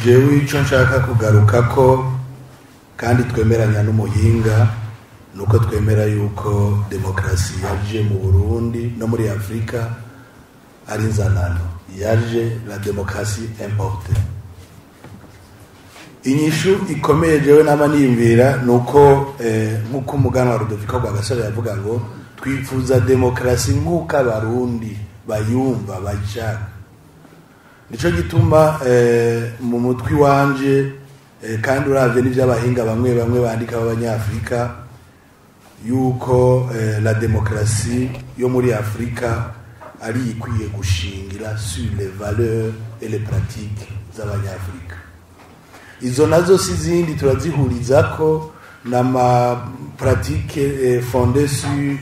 Jewe icyo nshaka kugaruka ko kandi twemeranya n'umuhinga, nuko twemera yuko demokarasi yaje mu Burundi no muri Afurika ari nzanano, yaje la démocratie importée. Inyishu ikomeye jewe nama niyumvira nuko nk'uko umuganwa Rudoviko Rwagasore yavuga ngo twifuza demokarasi nk'uko Abarundi bayumva, bayishaka. Nico gituma mu mutwi wanje, kandi uravye n'ivy'abahinga bamwe bamwe bandika b'Abanyafrika, yuko la démocratie yo muri Afrika ari ikwiye gushingira sur les valeurs et les pratiques z'Abanyafrika. Izo nazo si zindi, turazihurizako n'ama pratique fondée sur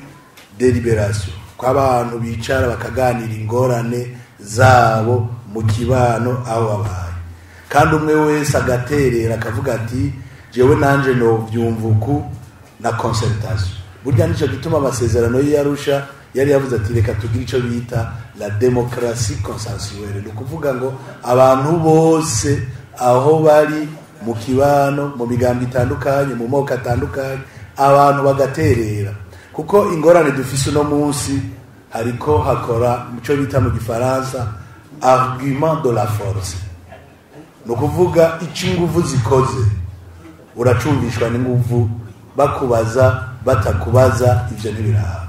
délibération, ko abantu bicara bakaganira ingorane zabo mu kibano aho babaye, kandi umwe wese agaterera akavuga ati: "Jewe nanje no vyumva uku", na concertation. Burya nico gituma amasezerano y'Arusha yari yavuze ati: "Reka tugire ico bita la démocratie consensuelle", ni ukuvuga ngo abantu bose aho bari mu kibano, mu migambi itandukanye, mu moko atandukanye, abantu bagaterera. Kuko ingorane dufise uno munsi, hariko hakora muco bita mu Gifaransa argument de la force, ni ukuvuga icyo inguvu zikoze uracumvishwa n'inguvu, bakubaza batakubaza ivyo ntibiraba.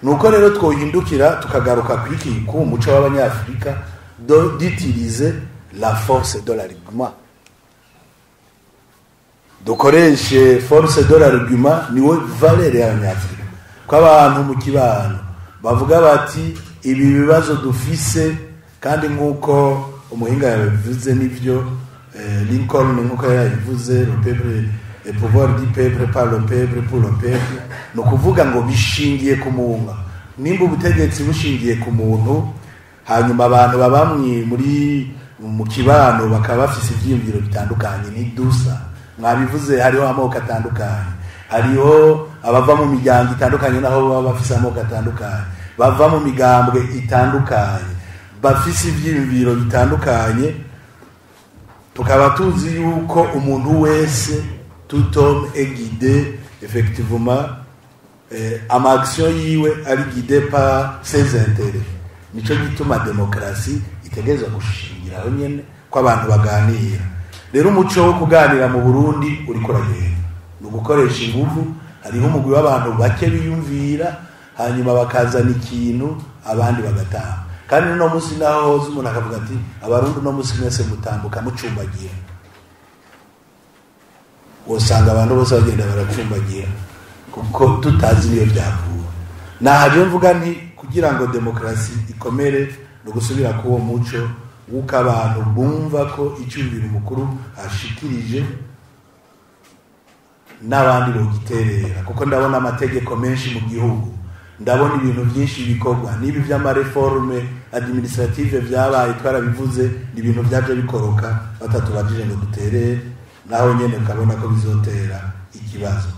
Nuko rero twohindukira tukagaruka kwiki ku muco w'Abanyafrika d'utiliser la force de l'argument. Dukoreshe force de l'argument, niwe valeur y'Abanyafrika, ko abantu mu kibano bavuga bati: "Ibi bibazo dufise", kandi nk'uko umuhinga yabivuze nivyo, Lincoln nk'uko yabivuze: "Le peuple, le pouvoir du peuple, par le peuple, pour le peuple". Ni ukuvuga ngo bishingiye ku muntu. Nimba ubutegetsi bushingiye ku muntu, hanyuma abantu baba muri mu kibano bakaba bafise ivyiyumviro bitandukanye, ntidusa, mwabivuze, hariho amoko atandukanye, hariho abava mu miryango itandukanye, naho baba bafise amoko atandukanye, bava mu migambwe itandukanye, bafise ivyiyumviro bitandukanye, tukaba tuzi yuko umuntu wese, tout homme est guidé effectivement, ama action yiwe ari guidé par ses intérêts. Nico gituma demokarasi itegerezwa gushingiraho nyene ko abantu baganira. Rero umuco wo kuganira mu Burundi uriko uragenda, ni ugukoresha inguvu. Hariho umugwi w'abantu bake biyumvira, hanyuma bakazana ikintu, abandi bagataha. Kandi uno munsi naho hoza umuntu akavuga ati: "Abarundi uno munsi mwese mutambuka mucumbagira", wosanga abantu bose bagenda baracumbagira, kuko tutazi niyo byavuye. Nahaje mvuga nti kugira ngo demokarasi ikomere ni ugusubira k'uwo muco w'uko abantu bumva ko icyumviro umukuru ashikirije n'abandi bogiterera. Kuko ndabona amategeko menshi mu gihugu, ndabona ibintu byinshi bikorwa n'ibi by'ama réformes administratives byabaye, twarabivuze, ni ibintu byaje bikoroka batatubajije ngo duterere. Naho nyene ukabona ko bizotera ikibazo.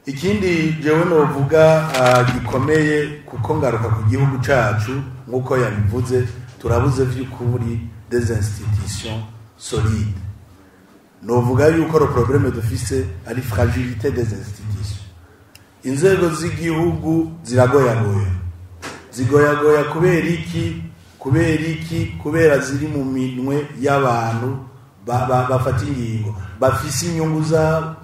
Ikindi jewe novuga gikomeye, kuko ngaruka ku gihugu cacu nk'uko yabivuze, turabuze vy'ukuri des institutions solides. Novuga yuko le problème dufise ari fragilité des institutions. Inzego z'igihugu ziragoyagoya. Zigoyagoya kubera iki? Kubera iki? Kubera ziri mu minwe y'abantu bafata ingingo bafise inyungu zabo,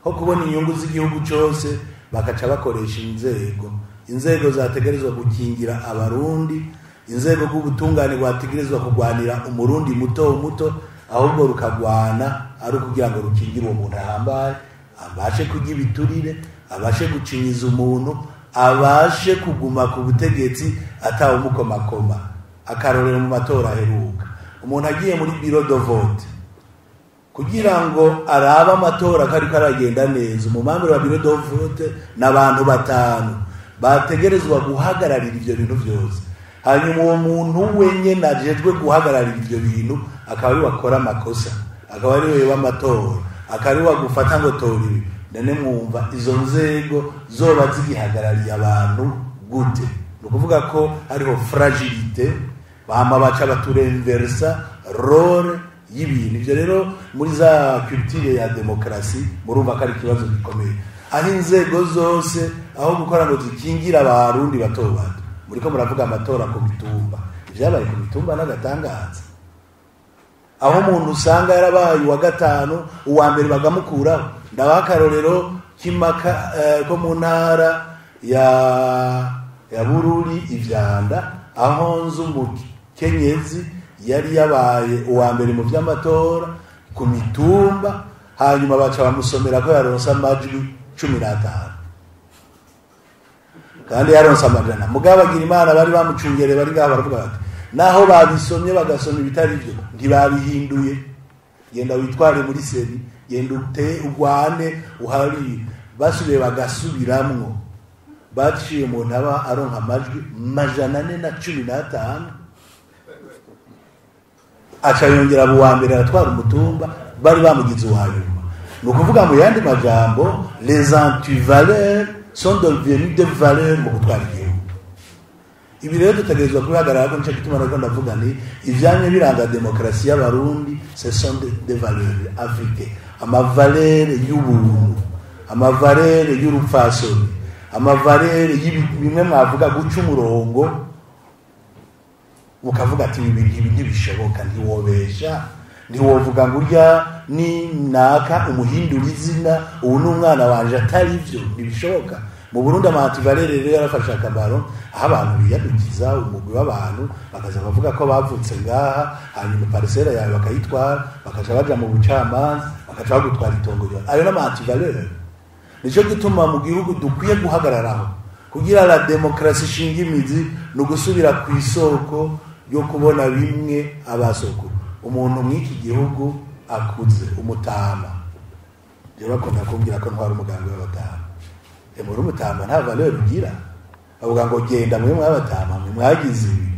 ho kubona inyungu z'igihugu cyose, bakaca bakoresha inzego. Inzego zategerezwa gukingira Abarundi, inzego rw'ubutungane rwategerezwa kurwanira Umurundi muto muto, ahubwo rukagwana ari ukugira ngo rukingire uwo muntu ahambaye, abashe kurya ibiturire, abashe gucinyiza umuntu, abashe kuguma ku butegetsi atawumukomakoma. Akarorero, mu matora aheruka, umuntu agiye muri bureau de vote kugira ngo arabe amatora ko ariko aragenda neza, umu membre wa bureau de vote n'abantu batanu bategerezwa guhagararira ivyo bintu vyose, hanyuma uwo muntu wenyene ajejwe guhagararira ivyo bintu akaba ari wakora amakosa, akaba ari we w'amatora, akaba ari wagufata ngo tora ibi. None mwumva izo nzego zoba zigihagarariye abantu gute? Ni ukuvuga ko hariho fragilité. Bama baca baturenversa rôle y'ibintu. Ivyo rero muri za culture ya demokarasi murumva ko ari ikibazo gikomeye, aho inzego zose aho gukora ngo zikingira Abarundi bato bato, muriko muravuga amatora ku mitumba, ivyabaye ku mitumba n'agatangaza, aho umuntu usanga yarabaye uwa gatanu, uwa mbere bagamukuraho. Ndabaha akarorero k'imaka ko mu ntara ya Bururi, Ivyanda, aho nzi umukenyezi yari yabaye uwa mbere mu vy'amatora ku mitumba, hanyuma baca bamusomera ko yaronse amajwi 15 kandi yaronse 100. Mugabo agira Imana bari bamucungereye, bari ngaho baravuga bati naho babisomye bagasoma ibitari byo ntibabihinduye, genda witware muri CENI, genda ute ugwane uharire. Basubiye bagasubiramwo, baciye umuntu aba aronka amajwi 415, aca yongera abo uwa mbere, aratwara umutumba bari bamugize uwa nyuma. Ni ukuvuga mu yandi majambo, les antivaleurs sont devenues des valeurs mu gutwara igihugu. Ibi rero dutegerezwa kubihagarara ko nico gituma nariko ndavuga ni ivyamye biranga demokarasi y'Abarundi, ce sont des valeurs africaines, ama valeurs y'ubuntu, ama valeurs y'urupfasoni, ama valeurs bimwe mwavuga guca umurongo, ukavuga ati ibi ibi ntibishoboka, ntiwobesha, ntiwovuga ngo urya ni naka umuhindura izina, ubu ni umwana wanje, atari byo, ntibishoboka. Mu Burundi ama antivaleurs rero yarafashe akamaro, aho abantu biyadukiza umugwi w'abantu bakaza bavuga ko bavutse ngaha, hanyuma parcelle yawe bakayitwara, bakaca baja mu bucamanza, bakaca bagutwara itongo ryawe. Ayo n'ama antivaleurs. Nico gituma mu gihugu dukwiye guhagararaho kugira la demokarasi ishinga imizi, ni ugusubira ku isoko yo kubona bimwe abasoko. Umuntu mw'iki gihugu akuze, umutama, jewe bakunda kumbwira ko ntwara umugambi w'abatama. Muri umutama nta valeur ugira, bavuga ngo genda mwe mwabatama mwe mwagize ibi.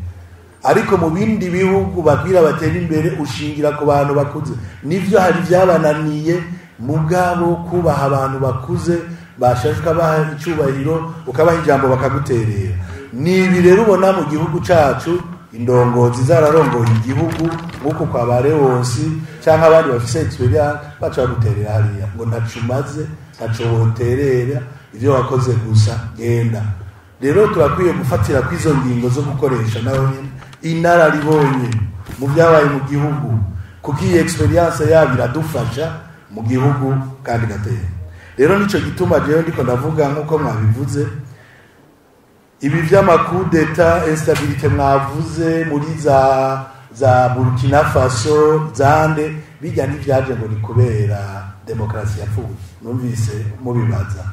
Ariko mu bindi bihugu bakwira batera imbere ushingira ku bantu bakuze. Nivyo hari vyabananiye, mugabo kubaha abantu bakuze bashaje, ukabaha icubahiro, ukabaha ijambo, bakaguterera. Ni ibi rero ubona mu gihugu cacu, indongozi zararongoye igihugu nk'uko kwa ba Leonsi canke abandi bafise expérience, baca baguterera hariya ngo ntaco umaze, ntaco woterera, ivyo wakoze gusa genda. Rero turakwiye gufatira kw'izo ngingo zo gukoresha naho nyene inararibonye mu byabaye mu gihugu, kuko iyi expérience yabo iradufasha mu gihugu kandi gatera. Rero nico gituma jewe ndiko ndavuga nk'uko mwabivuze, ibi vy'ama coups d'état, instabilité mwavuze muri za Burkina Faso zande, bijya ntivyaje ngo ni kubera demokarasi yapfuye. Numvise mubibaza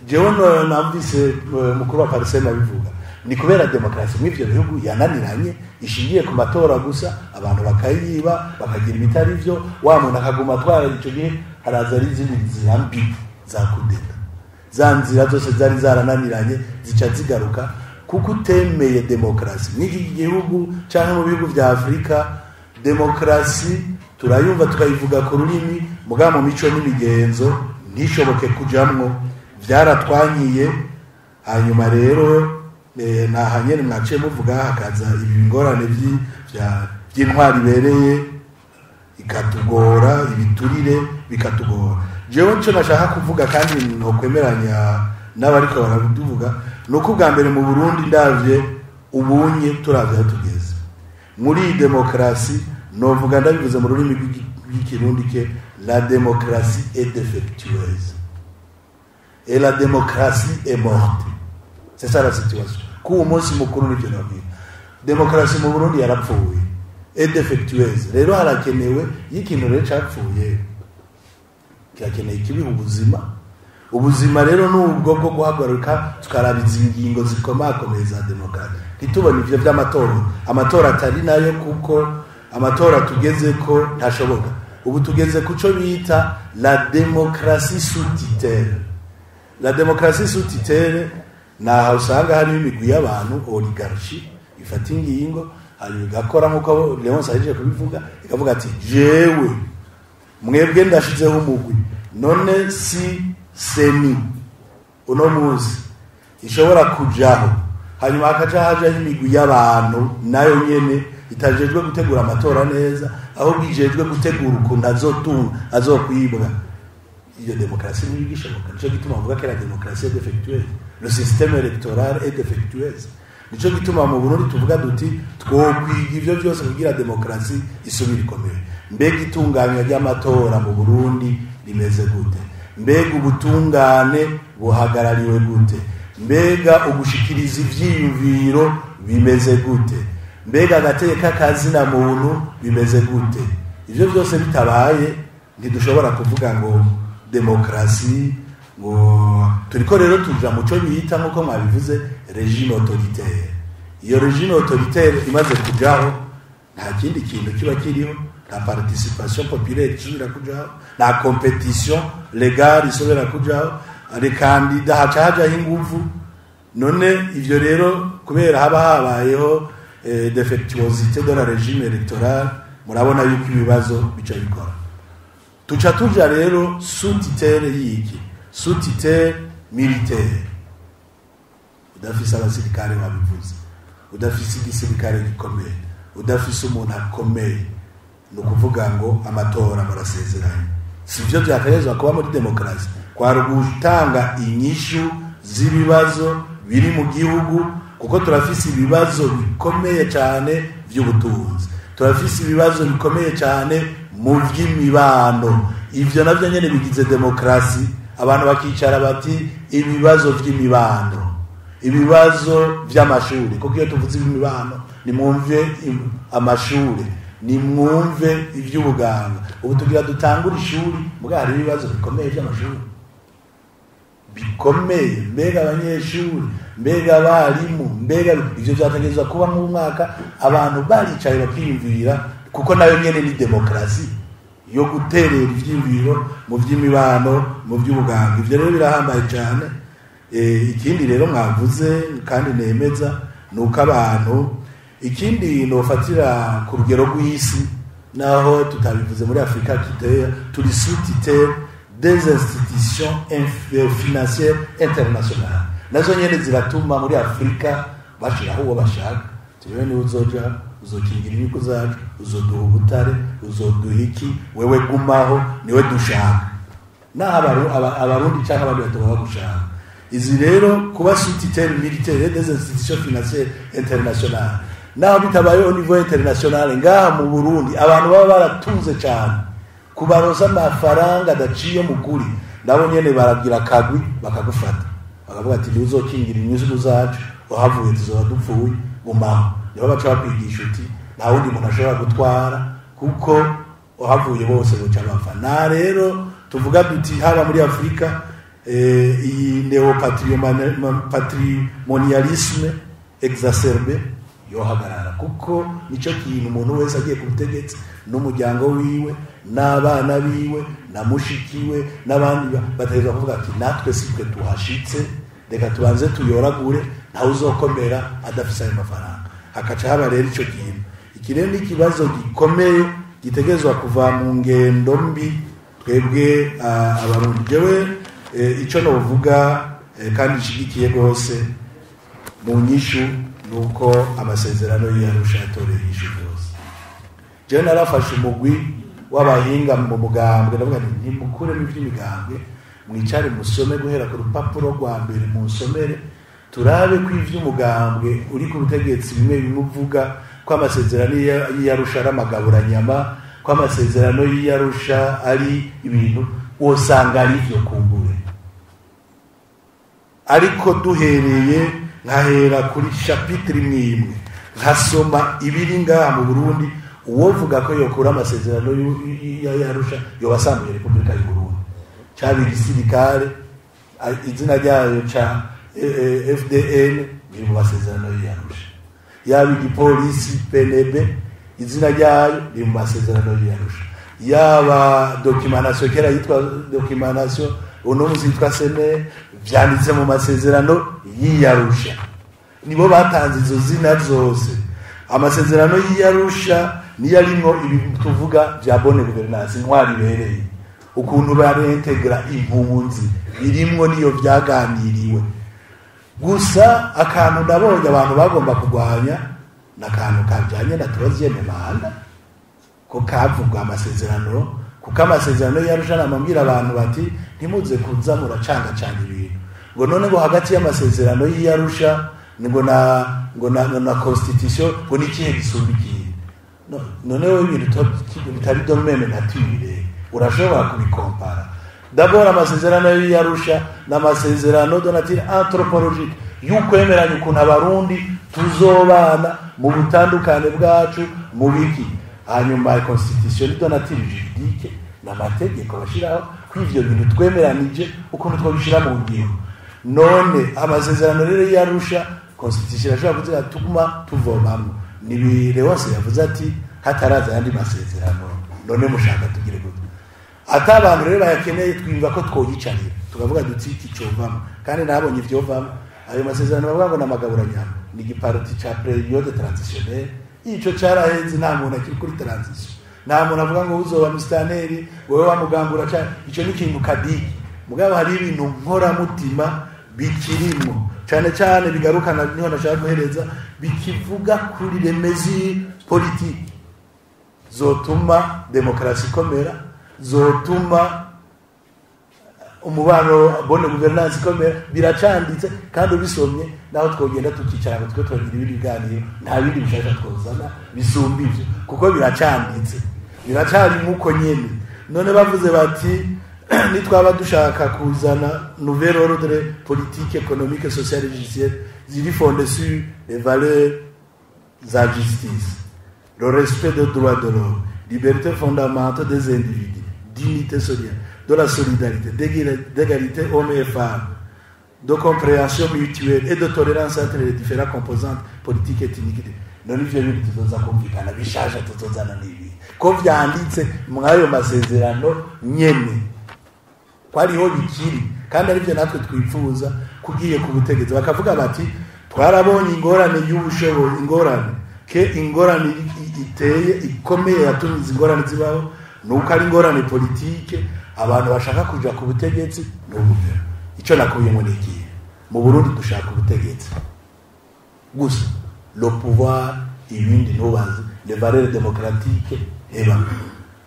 jewe, namvise mukuru wa PARCEM abivuga, ni kubera demokarasi muri ivyo bihugu yananiranye, ishingiye ku matora gusa, abantu bakayiba, bakagira ibitari vyo, wa muntu akaguma atwara. Ico gihe haraza ari izindi nzira mbi za kudeta, za nzira zose zari zarananiranye zica zigaruka, kuko utemeye demokarasi mw'iki gihugu canke mu bihugu vya Afurika. Demokarasi turayumva, tukayivuga ku rurimi, mugabo mu mico n'imigenzo ntishoboke kujamwo, vyaratwanyiye. Hanyuma rero naha nyene mwaciye muvuga hakaza ibi ngorane vy'intwari ibereye ikatugora, ibiturire bikatugora. Jewe nico nashaka kuvuga kandi nokwemeranya n'abariko barabivuga, ni uko ubwa mbere mu Burundi ndavye ubunye, turavye aho tugeze muri iyi demokarasi, novuga ndabivuze mu rurimi rw'Ikirundi ke la démocratie est défectueuse et la démocratie est morte. C'est ça la situation k'uwo munsi mukuru. Nivyo nabwira, demokarasi mu Burundi yarapfuye, est défectueuse. Rero harakenewe, iyo ikintu rero capfuye kirakeneye ikibiha ubuzima. Ubuzima rero ni ubwo bwo guhaguruka tukaraba izi ngingo zikomakomeye za demokarasi, ntitubone ivyo vy'amatora, amatora atari nayo, kuko amatora tugeze ko ntashoboka. Ubu tugeze ku co bita la démocratie sous tutelle. La démocratie sous tutelle ni aha usanga harimo imigwi y'abantu, oligarchie, ifata ingingo, hanyuma igakora nk'uko Leonce ahejeje kubivuga, ikavuga ati jewe mwebwe ndashizeho umugwi. None si CENI uno munsi ishobora kujaho, hanyuma hakaja hajaho imigwi y'abantu nayo nyene itajejwe gutegura amatora neza, ahubwo ijejwe gutegura ukuntu azotunga, azokwibwa, iyo demokarasi ntibigishoboka. Nico gituma bavuga ko la démocratie est défectueuse, le système électoral est défectueuse. Nico gituma mu Burundi tuvuga duti twokwiga ivyo vyose kugira demokarasi isubire ikomeye. Mbega itunganywa ry'amatora mu Burundi rimeze gute? Mbega ubutungane buhagarariwe gute? Mbega ugushikiriza ivyiyumviro bimeze gute? Mbega agateka kazina muntu bimeze gute? Ivyo vyose bitabaye, ntidushobora kuvuga ngo demokarasi, ngo turiko rero tuja mu cyo bita, nk'uko mwabivuze, régime autoritaire. Iyo régime autoritaire imaze kujaho, nta kindi kintu kiba kiriho, nta participation populaire isubira kujaho, nta compétition légale isubira kujaho, les candidats haca hajaho inguvu. None ivyo rero, kubera haba habayeho défectuosité de la régime électoral, murabona yuko ibibazo bica bikora. Tuca tuja rero sous tutelle y'iki? Sous tutelle militaire. Udafise abasirikare, babivuze, udafise igisirikare gikomeye, udafise umuntu akomeye, ni ukuvuga ngo amatora murasezeranye. Si byo byakagerezwa kuba muri demokarasi. Kwari gutanga inyishu z'ibibazo biri mu gihugu, kuko turafise ibibazo bikomeye cyane by'ubutunzi, turafise ibibazo bikomeye cyane mu by'imibano. Ibyo nabyo nyine bigize demokarasi. Abantu bakicara bati ibibazo by'imibano, ibibazo by'amashuri, kuko iyo tuvuze imibano, nimwumve amashuri, nimwumve iby'ubuganga. Ubu tugira dutangure ishuri, mbwa hari ibibazo bikomeye by'amashuri bikomeye. Mbega abanyeshuri, mbega abarimu, mbega ibyo byategerezwa kuba mu mwaka abantu baricaye bakiyumvira, kuko nayo nyene ni demokarasi yo guterera ivyiyumviro mu by'imibano, mu by'ubuganga. Ivyo rero birahambaye cyane. Ikindi rero mwavuze kandi nemeza ni uko abantu, ikindi nofatira ku rugero rw'isi, naho tutabivuze muri Afurika, kiteya turi sous tutelle des institutions financières internationales. Nazo nyene ziratuma muri Afurika bashiraho uwo bashaka. Tuyewe niwe uzoja uzokingira inyungu zacu, uzoduha ubutare, uzoduha iki, wewe gumaho, niwe dushaka. Naho Abarundi cyangwa abandi batoba bagushaka. Izi rero kuba sous tutelle militaire des institutions financières internationales, naho bitabaye au niveau international, ngaha mu Burundi abantu baba baratunze cyane, kubaroza amafaranga adaciye mu kuri, nabo nyene baragira akagwi bakagufata, bakavuga ati ntiuzokingira inyungu zacu, uhavuye tuzoba dupfuye, gumaho. Niho baca bakwigisha uti nta wundi muntu ashobora gutwara, kuko uhavuye bose boca bapfa. Na rero tuvuga duti haba muri Afurika, iyi néo-patrimonialisme exacerbé yohagarara, kuko nicyo kintu umuntu wese agiye ku butegetsi, n'umuryango wiwe n'abana biwe na mushikiwe n'abandi, bategerezwa kuvuga ati natwe si twe tuhashitse, reka tubanze tuyoragure, ntawe uzokomera adafise ayo mafaranga. Hakaca haba rero ico kintu. Iki rero ni ikibazo gikomeye gitegerezwa kuva mu ngendo mbi twebwe Abarundi. Jewe ico novuga kandi nshigikiye rwose mu nyishu nuko amasezerano y'Arusha yatoreye inyishu rwose. Jewe narafashe umugwi w'abahinga mu mugambwe, ndavuga nti ntimukuremo ivy'imigambwe, mwicare musome guhera ku rupapuro rwa mbere, musomere turabe ko ivy'umugambwe uri ku butegetsi bimwe bimwe uvuga ko amasezerano y'Arusha ari amagaburanyama, ko amasezerano y'Arusha ari ibintu wosanga ari ivyo kumbure. Ariko duhereye, nkahera kuri chapitre imwe imwe, nkasoma ibiri ngaha mu Burundi, uwovuga ko yokura amasezerano y'Arusha yobasambuye Repubulika y'u Burundi. Caba igisirikare, izina ryayo ca FDN biri mu masezerano y'Arusha, yaba igipolisi PNB, izina ryayo riri mu masezerano y'Arusha, yaba documentation kera yitwa documentation, uno munsi yitwa SNR, vyanditse mu masezerano y'Arusha. Nibo batanze izo zina zose. Amasezerano y'Arusha niyo arimwo ibi tuvuga vya bonne gouvernance, intwari ibereye, ukuntu barintegra impunzi, birimwo, niyo vyaganiriwe. Gusa akantu ndabonye abantu bagomba kurwanya N'akantu kajanye na troisième mandat, ko kavugwa amasezerano, kuko amasezerano y'Arusha namambwira abantu bati ntimuze kuza muracangacanga ibintu, ngo none ngo hagati y'amasezerano y'Arusha ngo na constitution ngo ni ikihe gisumba ikihe? No, noneho ibintu bitari de même nature urashobora kubikompara? D'abord, amasezerano y'Arusha n'amasezerano de nature anthropologique, y'ukwemeranya ukuntu Abarundi tuzobana mu butandukane bwacu mu biki. Hanyuma constitution ni de nature juridique, n'amategeko bashyiraho ko ivyo bintu twemeranije ukuntu twabishira mu ngiro. None amasezerano rero y'Arusha, constitution irashobora kuziga tuguma tuvomamwo? Nibi Leonce yavuze ati hataraza ayandi masezerano, none mushaka tugire gute? Ata abantu rero bayakeneye, twumva ko twoyicarira tukavuga duti iki covamo. Kandi nabonye ivyovamo, ayo masezerano bavuga ngo namagaburanyama, ni igiparti ca période transitionnelle. Ico caraheze, nta muntu akiri kuri transition, nta muntu avuga ngo uzoba musitanteri wewe wamugambura ca. Ico ni ikintu kadiki. Mugabo hari ibintu nkoramutima bikirimwo, cane cane bigarukana, niho nashaka guhereza, bikivuga kuri les mesures politiques zotuma demokarasi ikomera, zotuma umubano, bonne gouvernance ikomera. Biracanditse kandi ubisomye, naho twogenda tukicara ngo twe turagira ibindi biganiro, nta bindi bishasha twozana bisumba ivyo, kuko biracanditse, biracari nk'uko nyene. None bavuze bati nitwaba dushaka kuzana nouvel ordre politique, économique, social et judiciaire ziri fondé sur les valeurs za justice, le respect des droits de l'homme, liberté fondamentale des individus, dignité sociale, de la solidarité, d'égalité hommes et femmes, de compréhension mutuelle et de tolérance entre les différentes composantes politiques et ethniques. None ivyo bintu tuzoza kumvikana bishasha tuzozana n'ibi ko vyanditse mw'ayo masezerano nyene, ko ariho bikiri kandi arivyo natwe twifuza kugiye ku butegetsi? Bakavuga bati twarabonye ingorane y'ubushobozi, ingorane ke ingorane iteye ikomeye yatumye izi ingorane zibaho, nuko ari ingorane politike, abantu bashaka kuja ku butegetsi n'ubuvera. Ico nakubiyemo ni ikihe? Mu Burundi dushaka ubutegetsi gusa, le pouvoir, ibindi ntubaze. Les valeurs démocratiques, eba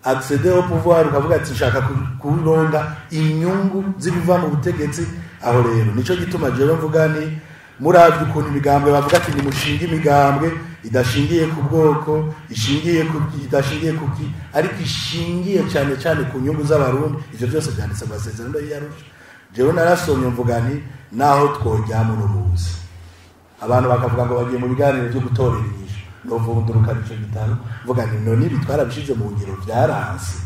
accéder au pouvoir, ukavuga ati nshaka kuronga inyungu z'ibiva mu butegetsi. Aho rero nico gituma jewe mvuga ni muravye ukuntu imigambwe bavuga ati nimushinge imigambwe idashingiye ku bwoko, ishingiye ku idashingiye ku ki, ariko ishingiye cyane cyane ku nyungu z'Abarundi. Ivyo byose byanditse mu masezerano y'Arusha. Jewe narasomye mvuga nti naho twojyamo no muzi abantu bakavuga ngo bagiye mu biganiro byo gutorera inyishu, novundurukana ico gitabo mvuga nti none ibi twarabishize mu ngiro vyaranse.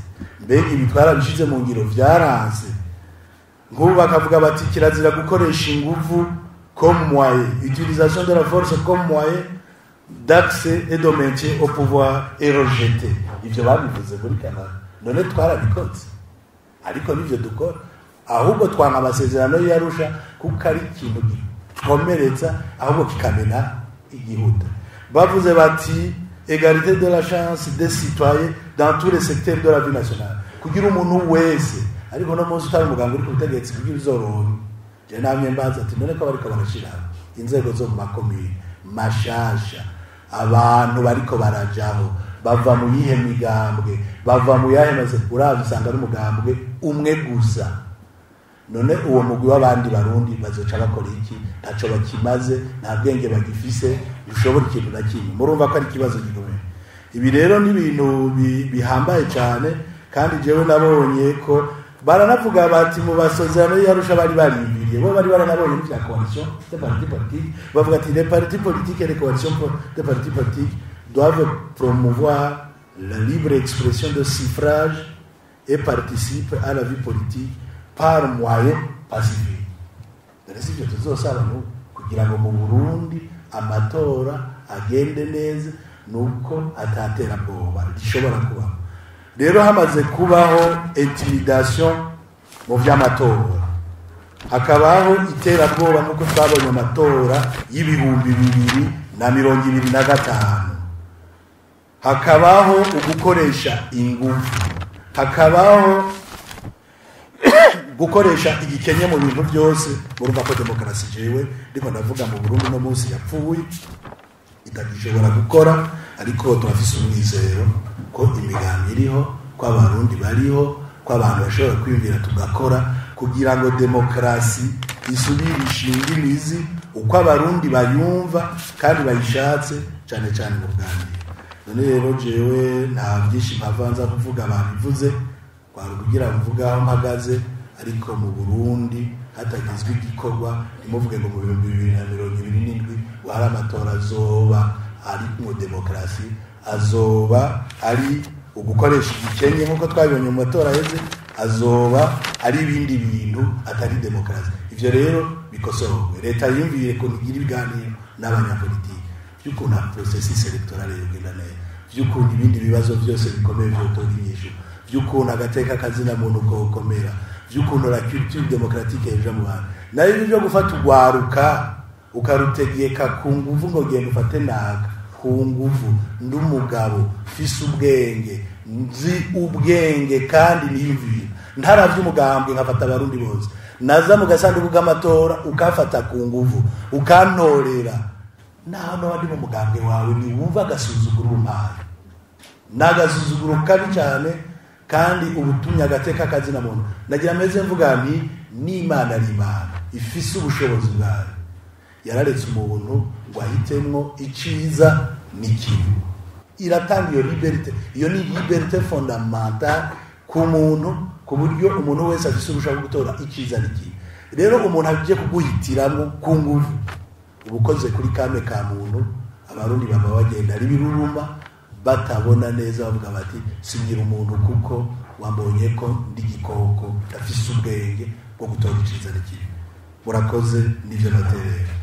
Mbega ibi twarabishize mu ngiro vyaranse? Nk'ubu bakavuga bati kirazira gukoresha inguvu comme moyen, utilisation de la force comme moyen d'accès et de maintien au pouvoir est rejeté. Ivyo babivuze muri Canada, none twarabikoze? Ariko nivyo dukora. Ahubwo twanka amasezerano y'Arusha kuko ari ikintu gikomeretsa, ahubwo kikamena igihuta. Bavuze bati égalité de la chance des citoyens dans tous les secteurs de la vie nationale, kugira umuntu wese. Ariko no munsi utari umuganga uri ku butegetsi kugira uzoronke, je namye mbaza ati none ko bariko barashira inzego zo mu makomine mashasha, abantu bariko barajaho bava mu yihe migambwe, bava mu yahe maze? Uravye usanga ari umugambwe umwe gusa. None uwo mugwi w'abandi Barundi bazoca bakora iki? Ntaco bakimaze, nta bwenge bagifise, dushobora ikintu na kimwe. Murumva ko ari ikibazo gikomeye. Ibi rero ni ibintu bihambaye cyane. Kandi jewe nabonye ko baranavuga bati mu masezerano y'Arusha bari bariyumviriye, bo bari baranabonye n'ivya coalition de partis politiques. Bavuga ati les partis politiques et les coalitions de partis politiques doivent promouvoir la libre expression de suffrage et participent à la vie politique par moyen pacifique. Dore si ivyo tuzosaba n'ubu kugira ngo mu Burundi amatora agende neza, nuko ataterabwoba rishobora kubaho. Rero hamaze kubaho intimidation mu vy'amatora, hakabaho iterabwoba nk'uko twabonye amatora y'2025, hakabaho ugukoresha ingufu, hakabaho gukoresha igikenye mu bintu byose, murumva ko demokarasi jewe ndiko ndavuga mu Burundi no munsi yapfuye. Itagishobora gukora, ariko turafise umwizero ko imigambi iriho, ko Abarundi bariho, ko abantu bashobora kwiyumvira tugakora kugira ngo demokarasi isubire ishinge imizi uko Abarundi bayumva kandi bayishatse, cyane cyane mu kuganira. None rero jewe nta byinshi mpavanza kuvuga, babivuze. Kwari kugira mvuga aho mpagaze, ariko mu Burundi hatagizwe igikorwa, ntimuvuge ngo mu 2027 ngo hari amatora azoba ari mu demokarasi. Azoba ari ugukoresha igikenye nk'uko twabibonye mu matora aheze, azoba ari ibindi bintu atari demokarasi. Ivyo rero bikosorwe, leta yiyumvire ko igira ibiganiro n'abanyapolitiki by'ukuntu processus électoral yogenda neza, by'ukuntu ibindi bibazo byose bikomeye vyotora inyishu, by'ukuntu agateka kazina muntu kokomera, by'ukuntu la culture démocratique yoja mu bantu. Nayo ibyo byo gufata ugwaruka ukarutegeka ku nguvu, ngo genda ufate naka ku nguvu, ndi umugabo mfise ubwenge, nzi ubwenge kandi niyumvira, ntaravye umugambwe, nkafata Abarundi bose, naza mu gasanduku k'amatora ukafata ku nguvu ukantorera, naho noba ndi mu mugambwe wawe, ntiwumva agasuzuguro umpaye? Ni agasuzuguro kabi cyane kandi ubutumye agateka kazina muntu. Nagira meze mvuga nti n'Imana ari Imana ifise ubushobozi bwayo, yararetse umuntu ngo ahitemwo iciza n'ikibi, iratanga iyo liberté. Iyo ni liberté fondamentale ku muntu, ku buryo umuntu wese afise ubushaka bwo gutora iciza n'ikibi. Rero umuntu agiye kuguhitiramwo ku nguvu, uba ukoze kuri kame ka muntu. Abarundi baba bagenda ari biruruma, batabona neza, bavuga bati sinyira umuntu kuko wambonye ko ndi igikoko, ndafise ubwenge bwo gutora iciza n'ikibi. Murakoze, nivyo naterera.